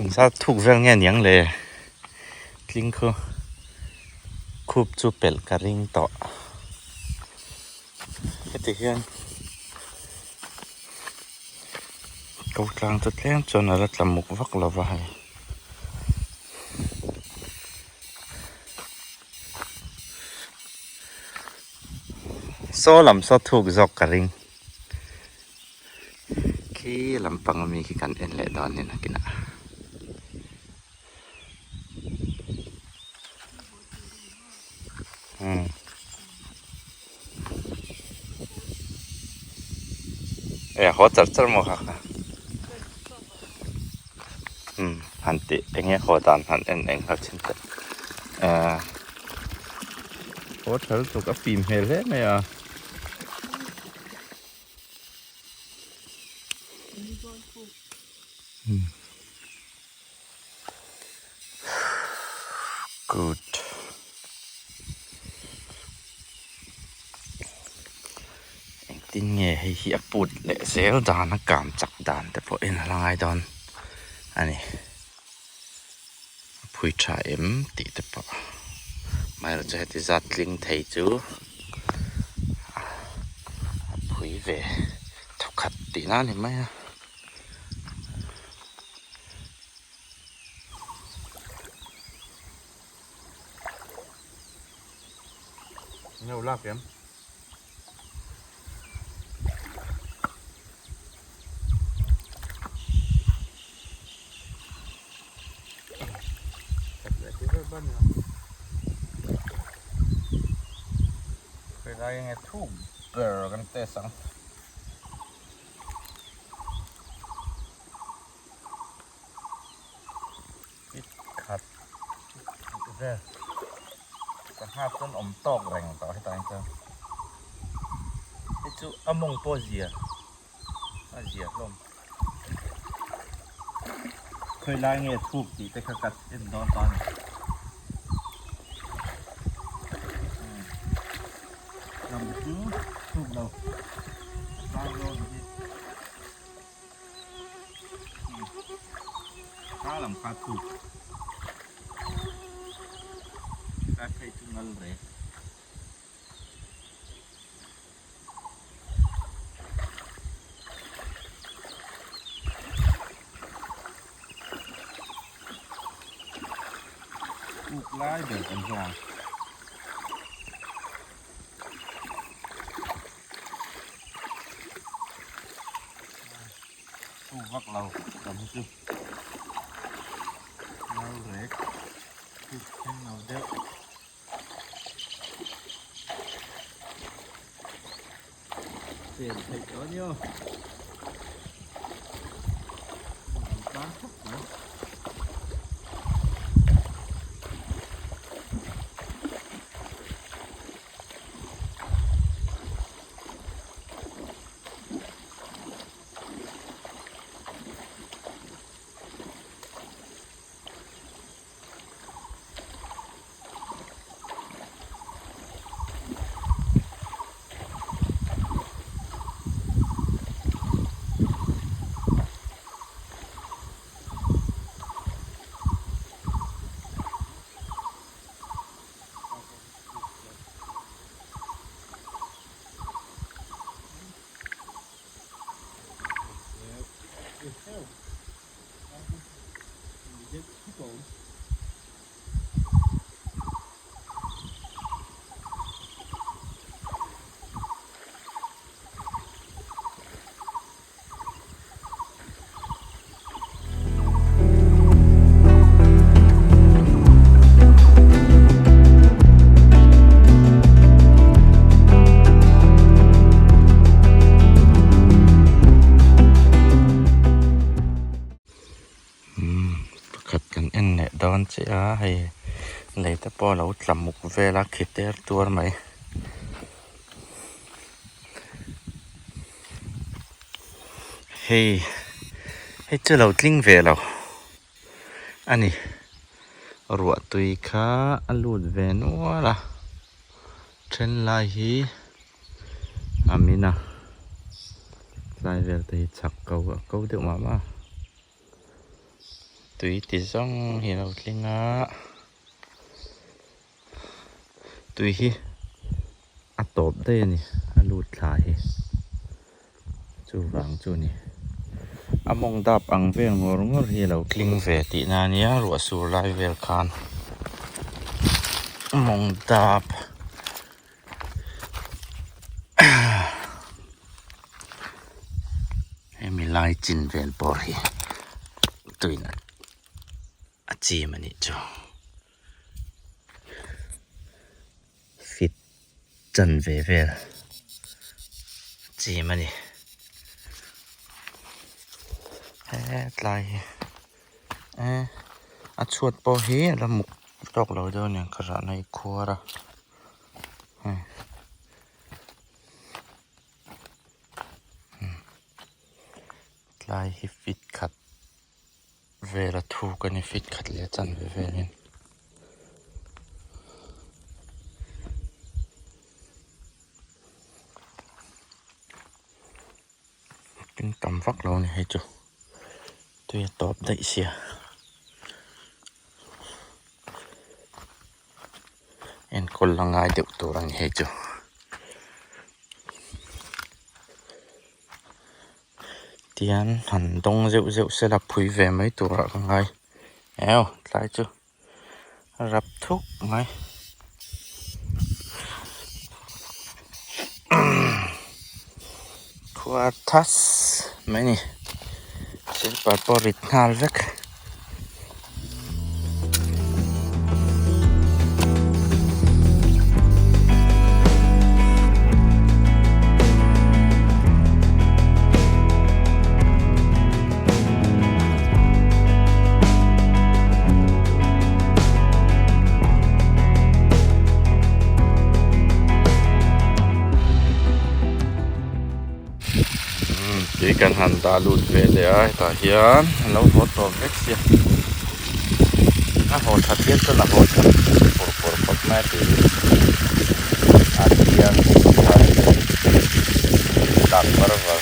Engzat thuk vel nge niang le? Tling khu khup chu pelh ka ring tawh. Heti hian ko tlang chu tlem chuan a la tla muk vak lo va hei. Saw lam saw thuk zawk ka ring. Khi lampang ami khi kan en leh dawn nen a kinah. Umm. E haw char char maw kha kha. Umm han tih eng nge haw dan han en eng hal chin teh. Ehh haw tha lutuk a fim hmel hle mai a. Good. Engtin nge hei hi a put leh zel dan a kam chak dan te pawh en a la ngai dawn a ni. A phui tha em tih te pawh amaherawhchu heti zat tling thei chu a phui ve thawkhat tihna a ni mai a. Ngeu lak em? Lai nge thuk ber kan test ang. Pit khat vel sangha chuan awm tawk reng tawh hetah hian chuan hei chu a mawng pawh a zia a zia hlawm khawi lai nge thuk tih te kha ka en dawn ta a ni lam chu thuk lo a tlang dawn hi. Kha lam kha thuk tlai phei chu ngal rek. Uk lai ber kan zawng ang. Thu vak lo tam hi chu nal rek thuk thleng lo deuh. Chen theih tawh a ni aw. An tlang khawp mai. Pakhat kan en leh dawn chiah a hei lei te pawh a lo tla muk vel a khi ter tuar mai. Hei hei chu lo tling ve lo a ni ruah tui kha a lut ve nual a then lai hi a min a tlai vel te hi chhak ko a ko deuh mah mah a. Tui ti zawng hi a lo tling a tui hi a tawp daih a ni a lut thla hi chuvang chu a ni a mawng dap ang vel ngawr ngawr hi a lo tling ve tihna a nia ruah sur lai vel khan mawng dap. Hemi lai chin vel pawh hi tuin a chim a nih chu fit chanve vel a chim a ni hetlai hi eh a chhuat pawh hi a la muk tawk lo deuh a niang ka zahna hi khuar a. Tlai hi fit khat vel a thuk a ni fit khat leh a chanve velin. Tin tam vak lo a ni hei chu tui a tawp daih sia. Enkawl la ngai deuh tur a ni hei chu. Tian han dawng zeuh zeuh se la phui ve mai turah ka ngai eo tlai chu a rap thuk mai. Khua thas mai a ni silper pawh rit nghal vek. Tui kan han dah lut ve leh a hetah hian a lo haw tawp vek sia a haw that hian chuan a haw that pur pur khawp mai a tui hi a thiang dak var var.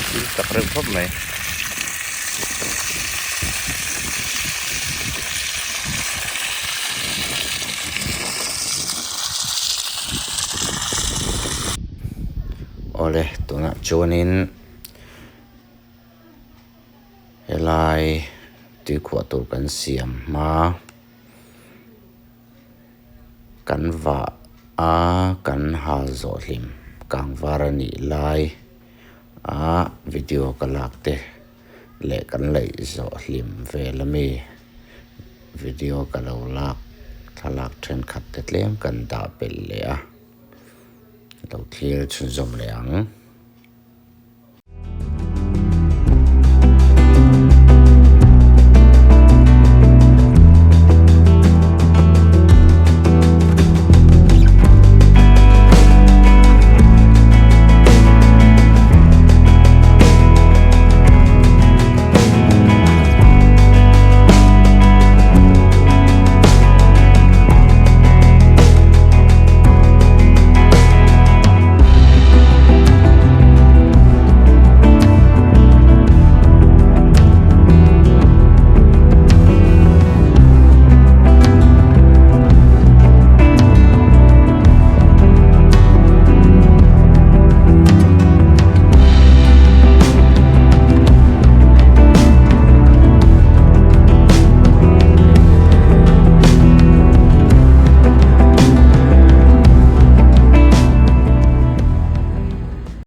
Thil tak reuh khawp mai. Awle tunah chuanin helai tuikhuah tur kan siam hma kan vah a kan hal zawh hlim kangvar a nih lai a video ka lak te leh kan laih zawh hlim vel ami video ka lo lak thlalak thenkhat te tlem kan dah belh leh a lo thlir chhunzawm leh ang.